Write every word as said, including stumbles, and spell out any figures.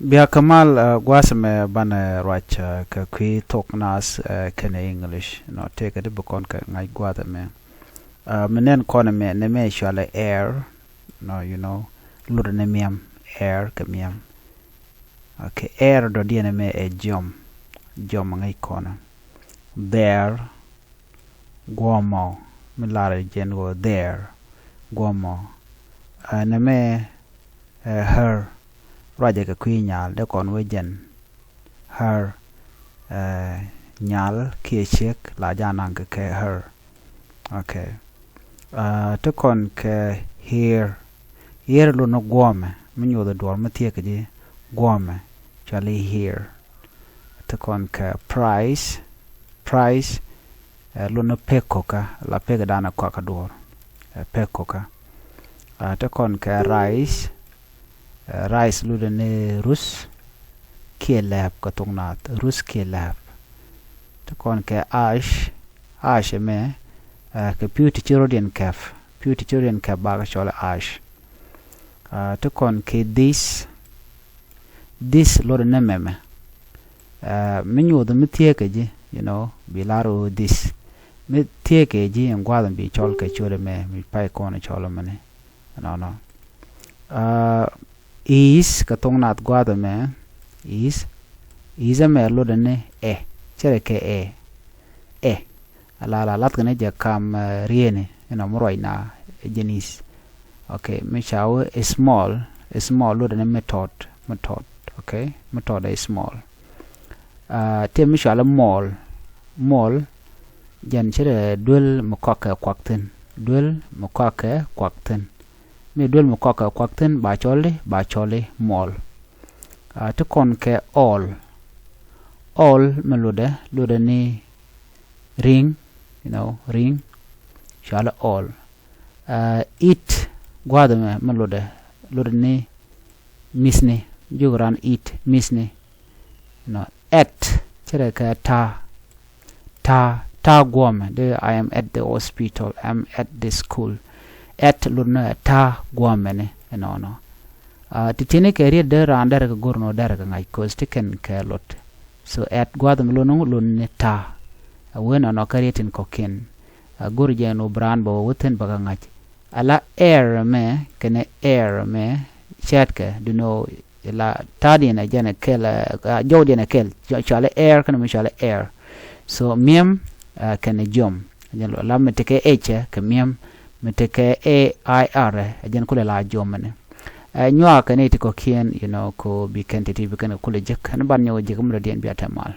Bia kɛ mal, uh, gua̱a̱th ɛmɛ banɛ ruac, uh, kɛ kui̱ thok naath, uh, kɛnɛ English. You know, tëëkɛ ti bi kɔn kɛ ŋa̱c gua̱a̱th ɛmɛ. Uh, mi nɛn kɔn ɛmɛ, nɛmɛ cɔalɛ air. No, you know, lotdɛ ni miɛm, air kɛ miɛm. Okay, air dɔ̱diɛn ɛmɛ ɛ jiɔm. Jiɔm ŋäc kɔn. There, guɔmɔ, mi lar jɛn ɣöö there, guɔmɔ. Uh, nɛmɛ, uh, her, ruacɛ kɛ kui̱ nyal, dee kɔn wee jɛn. Her, uh, nyal kiɛ ciek la jɛ naŋ kɛ kɛ her. Okay. Uh, te kɔn kɛ here. Here lot ni guɔmɛ, mi nyuɔth duɔr mi thieekä ji̱ guɔmɛ, cɔali here. Te kɔn kɛ price. Price, uh, lot ni pek kokä, la pek dan a kɔakä duɔr. Uh, pek kokä. Uh, te kɔn kɛ rice. Uh, rice lotdɛ ni ruth kiɛ lɛp kɛ thok naath, ruth kiɛ lɛp. Te kɔn kɛ ash. Ash ɛmɛ, uh, kɛ pi̱w ti ci rɔ̱diɛn kɛp, pi̱w ti ci rɔ̱diɛn kɛp bakɛ cɔl ash. Uh, te kɔn kɛ this. This lotdɛ ni mɛmɛ. Uh, mi nyuɔth mi thieekä ji̱, you know, bi lar ɣöö this. Mi thieekä ji̱ in gua̱a̱th in bi cɔl kɛ ciötdɛ mɛ, mi pay kɔn cɔl mɛni. Nɔnɔ. Uh, is kɛ thok naath gua̱a̱th ɛmɛ, is. Is ɛmɛ lotdɛ ni ɛ, cɛ rɛ kɛ ɛ. Ɛ. Ala la lath kɛn jɛ kam, uh, rieni, inɔ mi ruac na jɛn is. Okay, mi ca wee small, small lotdɛ ni mi tɔt, mi tɔt. Okay, mi tɔt ɛ small. Uh, tëë mi cɔalɛ mall. Mall, jɛn cɛ rɛ duel mi kɔakɛ kuak thi̱n. Duel mi kɔakɛ kuak thi̱n. Mi duel mi kɔakɛ kuak thi̱n, ba cɔl i̱, ba cɔl i̱ mall. Uh, te kɔn kɛ all. All mi lotdɛ, lotdɛ ni ring, you know, ring. Cɔalɛ all. Uh, it, gua̱a̱th ɛmɛ mi lotdɛ, lotdɛ ni mi̱thni. Jiök ran it, mi̱thni. You know, at, cɛ rɛ kɛ ta̱a̱. Ta̱a̱, ta̱a̱ guɔmɛ, dee, I am at the hospital, I am at the school. At lot ni ta̱a̱ guɔmɛ ni, inɔnɔ. Uh, ti ti̱ni kɛ riet dee raan derɛ kɛ go̱r ni wä derɛ kɛ ŋa̱c, 'cause ti kɛn kɛ lot. So at gua̱a̱th ɛmɛ lot ni, lot ni ta̱a̱. A wee nɔnɔ kä riet tin kɔ̱kiɛn. A go̱r jɛ ni wä bi raan bɛ wä wä thi̱n bɛ kɛ ŋa̱c. Ala air ɛmɛ kɛnɛ air ɛmɛ cɛɛtkɛ, duno, la ta̱a̱diɛn ɛ jɛn ɛ kɛl, uh, jɔwdiɛn ɛ kɛl, cɔalɛ air kɛnɛ mi cɔalɛ air. So miɛm, uh, kɛnɛ jiɔm. Jɛn la mi tekɛ ɛ cɛ kɛ miɛm, mi tekɛ ɛ air ɛ jɛn kulɛ la jiɔm ɛnɛ. Uh, nyuak kɛnɛ ti kɔ̱kiɛn, you know, ko bi kɛn ti ti bi kɛn kulɛ jek. Ɛn ban nyɔk jek mi dɔ̱diɛn bia tɛ mal.